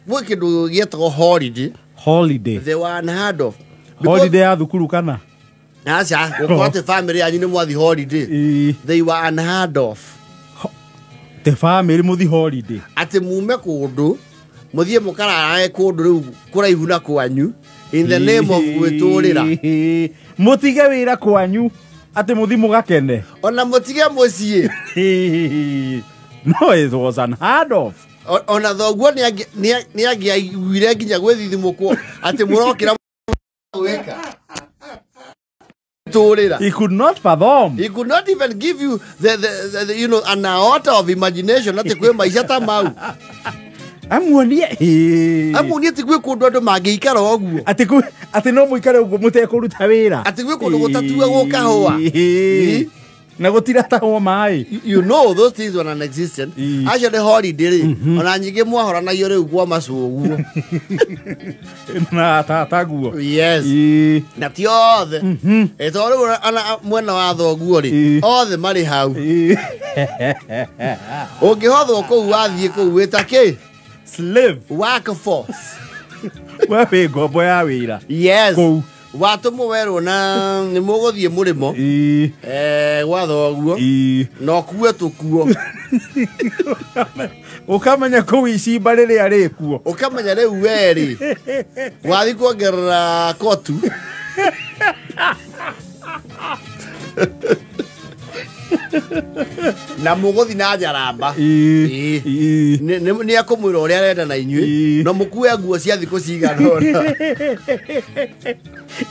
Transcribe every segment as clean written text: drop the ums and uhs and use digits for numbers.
Gwĩ kĩndũ gĩetagwo holiday. Holiday. They were unheard of. Holiday ya thukuru kana? Aca, gũkorwo atĩ family yanyu nĩ mwathi holiday. They were unheard of. The family muthi holiday. Atĩ mume kũndũ mũthiĩ mũkararae kũndũ rĩu kũraihu na kwanyu in the name of gwĩtũrĩra. Mũtige wĩra kwanyu atĩ mũthi mũgakene. Ona mũtige mũciĩ. No, it was unheard of. Ona thoguo nĩ angĩaiguire nginya gwĩthithimũkwo atĩ mũrokĩra gwĩka. Tũrĩra. He could not fathom. He could not even give you the you know, an iota of imagination atĩ kwĩ maica ta mau. Amuonie. Amuonie ti gwĩ kũndũ andũ mangĩikara ũguo. Atĩ no mũikare ũguo mũtekũruta wĩra. Atĩ gwĩ kũndũ gũtatuagwo kahũa. Na gũtiratahwo maĩ. You know those things were non-existent. Actually holiday rĩ, ona nyingĩ mwahoranagio rĩu kwa macuguo. Na tataguo. Yes. Na ti othe. Tondũ rĩu ona mwena wa thoguo rĩ, othe marĩ hau. Ũngĩhothwo kũu wathiĩ kũu wĩta kĩ? Slave. Workforce. We wĩ ngombo ya wĩra. Yes. Kũu. Watũmwo werwo na nĩ mũgũthiĩ mũrĩmo. Gwa thoguo. Na ũkue tũkuo. Ũkamenya kũu icimba rĩrĩa rĩkuo. Ũkamenya rĩu we rĩ, wathiĩ kuongerera kotu. Na mũgũthiĩ na njaramba. Nĩ akũmwĩra ũrĩa arenda na inyuĩ. Na mũkue nguo cia thikũ cigana ũna.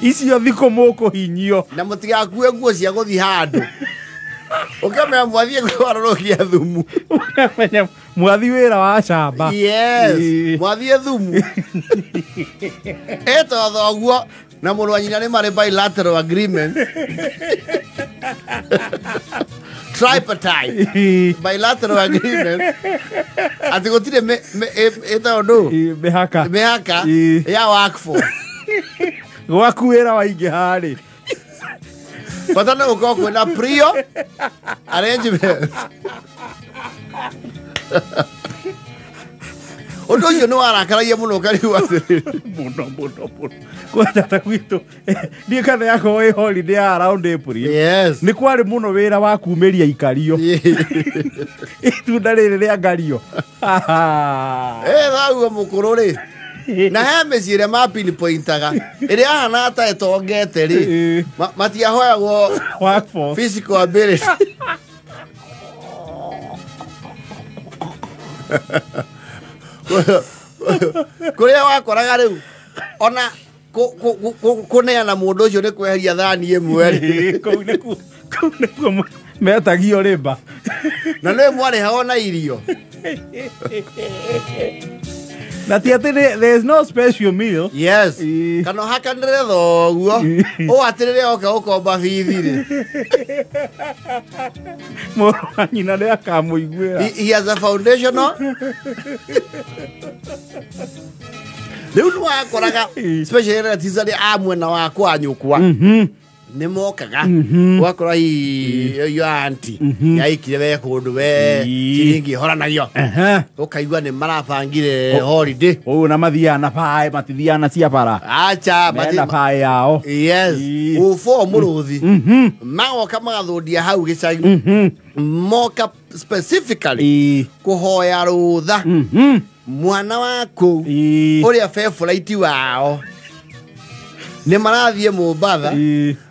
Icio thikũ mũkũhinyio. Na mũtigakue nguo cia gũthiĩ handũ. Ũkamenya mwathiĩ kwarũrũkia thumu. Ũkamenya mwathiĩ wĩra wa camba. Yes. Mwathiĩ thumu. Ĩto thoguo na mũrũ wa nyina nĩ marĩ bilateral agreement. Tripartite. Bilateral agreement. Atĩ gũtirĩ ĩtagwo ndũ? Mĩhaka. Mĩhaka ya workforce. Gwaku wĩra waingĩha rĩ. Bata nĩ gũkorwo kwĩna prior arrangement. Ũndũ ũcio nĩ warakaragia mũno ũkarigwo atĩrĩrĩ. Mũno, mũno, mũno. Kwanja ta gwitũ, ndiĩ kana yakorwo ĩ holiday ya around April. Yes. Nĩ kwarĩ mũno wĩra wa kumĩria ikario. Itunda rĩrĩ rĩa ngario. Thaguo mũkũrũ rĩ. Na he mĩciĩ ĩrĩa ma pinpointaga ĩrĩa yahanaga ta ĩtongete rĩ, matiahoyagwo workforce, physical ability. Kũrĩa wakoraga rĩu ona kũneana mũndũ ũcio nĩ kweheria thani ĩmwe rĩ. Kũu nĩkuo metagio rĩmba. Na nĩ mwarĩhagwo na irio. Na ti atĩ there is no special meal. Yes. Kana ũhakanĩre thoguo, ũũ atĩ rĩrĩa oka gũkomba bithi rĩ. Mũrũ wa nyina nĩ akamũiguĩra. He has a foundational. Rĩu nĩ wakoraga especially relatives arĩa a mwena wa kwa nyũkwa. Nĩ mokaga. Ũgakora hihi your auntie yaikire we kũndũ we ciringi ĩhoranagio. Ũkaigua nĩ marabangire holiday. Ũũ na mathiaga na bae, matithiaga na cia bara. Acha, mena bae yao. Yes. Ũbũ mũrũthi. Magoka magathũndia hau gĩcagi. Moka specifically kũhoya rũtha. Mwana wa kũu ũrĩa favorite wao. Nĩ marathiĩ Mombatha.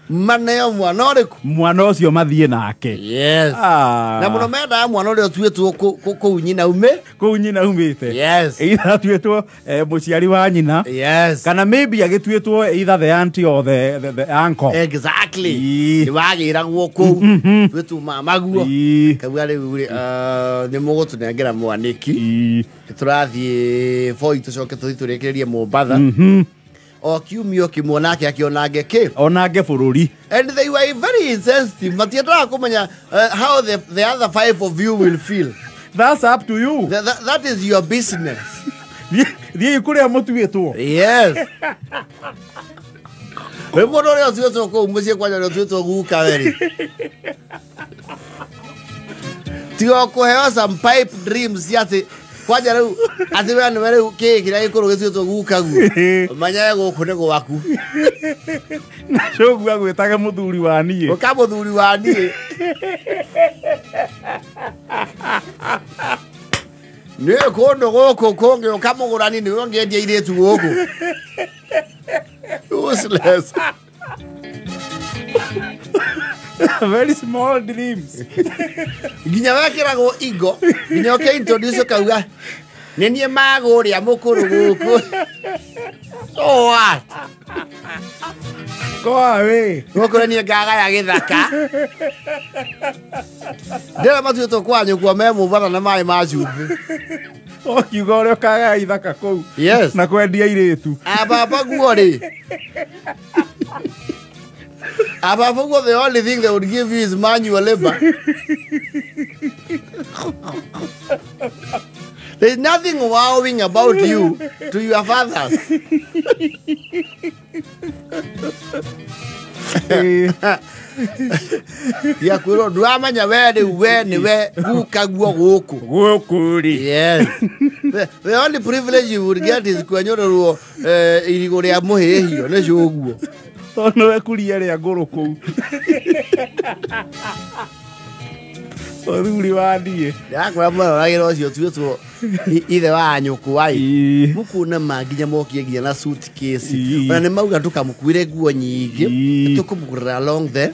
Maneo mwana ũrĩkũ? Mwana ũcio mathiĩ nake. Yes. Na mũno mendaga mwana ũrĩa ũtuĩtwo kũu nyina ume. Kũu nyina umĩte. Yes. Either atuĩtwo mũciari wa nyina. Yes. Kana maybe agĩtuĩtwo either the auntie or the uncle. Exactly. Nĩ wagĩragwo kũu. Tuĩtwo mamaguo. Kauga rĩu rĩ, nĩ mũgũtũnengera mwanĩki. Tũrathiĩ Voi tũcoke tũthiĩ tũrĩkĩrĩrie Mombatha. O kiumia kĩmwe nake akĩonange kĩ? Onange bũrũri. And they were very insensitive. Matiendaga kũmenya how the other five of you will feel. That's up to you. That is your business. Thiĩ kũrĩa mũtuĩtwo. Yes. Wĩ mũndũ ũrĩa ũtuĩtwo kũu mũciĩ kwanja ũrĩa ũtuĩtwo guka we rĩ. Tiga kũheo some pipe dreams cia atĩ Kwanja rĩu atĩ we nĩwe rĩu kĩĩ kĩrĩa gĩkũrũ gĩtuĩtwo gukaguo ũmenye gũkũ nĩ gwaku. Na cũguo agwĩtage mũthuri wa niĩ. Ũka mũthuri wa niĩ. Nĩ kũndũ gũkũ kũngĩũka mũgũrani nĩwe ũngĩendia airĩtu gũkũ. Useless. Very small dreams. Nginya wekĩragwo ingo nginya ũkĩ introduce ũkauga nĩ niĩ magũrĩa mũkũrũ gũkũ. So what? Go away. Gũkũ nĩ niĩ ngagaya gĩthaka. Ndĩra matuĩtwo kwa nyũkwa me Mombatha na maĩ ma cumbĩ. Ũkiuga ũrĩa ũkagaya ithaka kũu. Yes. Na kwendia airĩtu. Ababa guo rĩ. Ababa guo the only thing they would give you is manual labor. There's nothing wowing about you to your fathers. Ya kwĩrwo ndũramenya we rĩu we nĩwe gukaguo gũkũ. Gũkũ rĩ. Yes. The only privilege you would get is kwenyũrĩrwo irigũ rĩa mũhĩhio nĩ cũguo. Tondũ nĩwe kuria rĩa ngũrũ kũu. Mũthuri wa niĩ. Ndĩrakwĩra mweroragĩra ũcio tuĩtwo ithe wa nyũkwa ĩ. Mũkuona ma nginya mokie nginya na suitcase. Ona nĩ mauga ndũkamũkuĩre nguo nyingĩ. Tũkũmũgũrĩra along the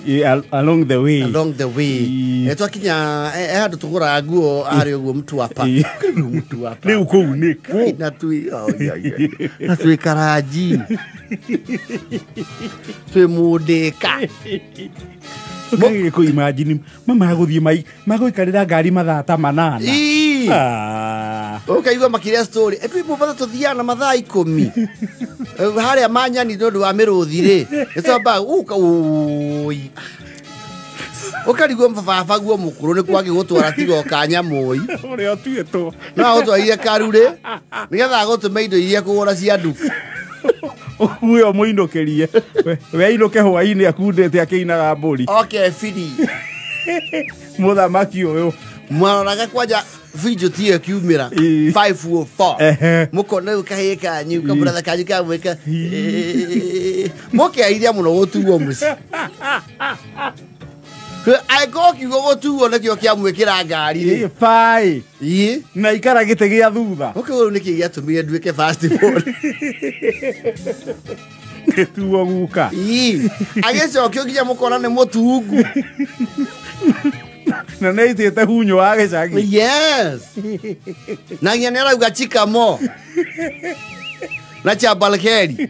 along the way. Along the way. Twakinya handũ tũgũraga nguo harĩ ũguo Mtwapa. Mtwapa. Rĩu kũu nĩ kũ? Na twĩ na twĩ Karanji. Twĩ Mũndĩka. Ũkagĩrĩ kũ imagine mama agũthiĩ magũikarĩra ngari mathaa ta manana. Ũkaigua makĩria story. Twĩ Mombatha tũthiaga na mathaa 10. Harĩa manyani nĩ ũndũ wa mĩrũthi rĩ. Nĩtwambaga ũka ũi. Ũkarigwo baba guo mũkũrũ nĩ kwagĩ gũtwara tiga ũkanyamũi. Ũrĩa ũtuĩtwo. No agũtwarire karurĩ nĩgetha agũtũme indo iria kũgũra cia nduka. Ũyũ mũinũkĩrie. We ainũke hwaĩ-inĩ akundĩte akĩinaga mbũri. Okay, biri. Mũthamaki ũyũ. Mwaroraga kwanja video tiyo kiumĩra 504. Mũkona rĩu kahĩĩ kanyu kamũratha kanyu kamwĩka. Mũkĩairia mũno gũtuo mũciĩ. Angĩkorwo kiugo gũtuo nĩkĩo kĩamwĩkĩra ngari rĩ. Bai. Ĩ. Na ikara gĩtĩ gĩa thutha. Ũkĩũĩ nĩkĩ gĩatũmire nduĩke first born. Gĩtuo guka. Ĩ. Agĩcokio nginya mũkona nĩ mũtungu. Na nĩ aitĩte hunyũ wa gĩcagi. Yes. Na nginya nĩ arauga chikamo. Na chabalkeri.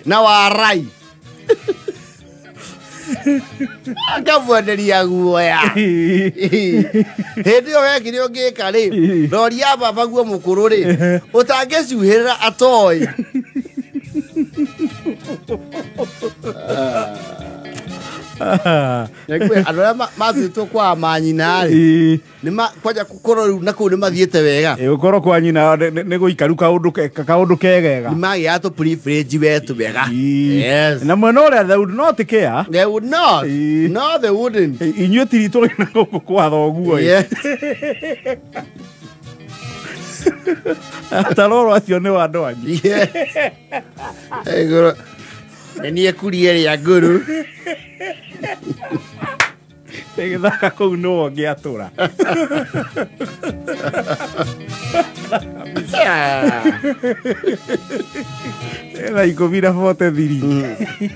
Na warai. Akamwenderia guoya. Hĩndĩ ĩyo wekire ũngĩka rĩ, roria baba guo mũkũrũ rĩ, ũtangĩcuhĩrĩra atoĩ. Andũ arĩa matuĩtwo kwa manyina rĩ, kwanja gũkorwo rĩu na kũu nĩ mathiĩte wega. Gũkorwo kwa nyina nĩ gũikaru kaũndũ kegega. Nĩ magĩaga tũ privilege we twega. Yes. Na mwena ũrĩa they would not care. They would not. No, they wouldn't. Inyuĩ tiritũ na gũkũ kwa thoguo. Yes. Taroro acio nĩ wa andũ anyu. Yes. Igũrũ. Nĩ niĩ kuria rĩa ngũrũ. Gĩthaka kũu nĩwe ũngĩatũra. Thaa 10:43.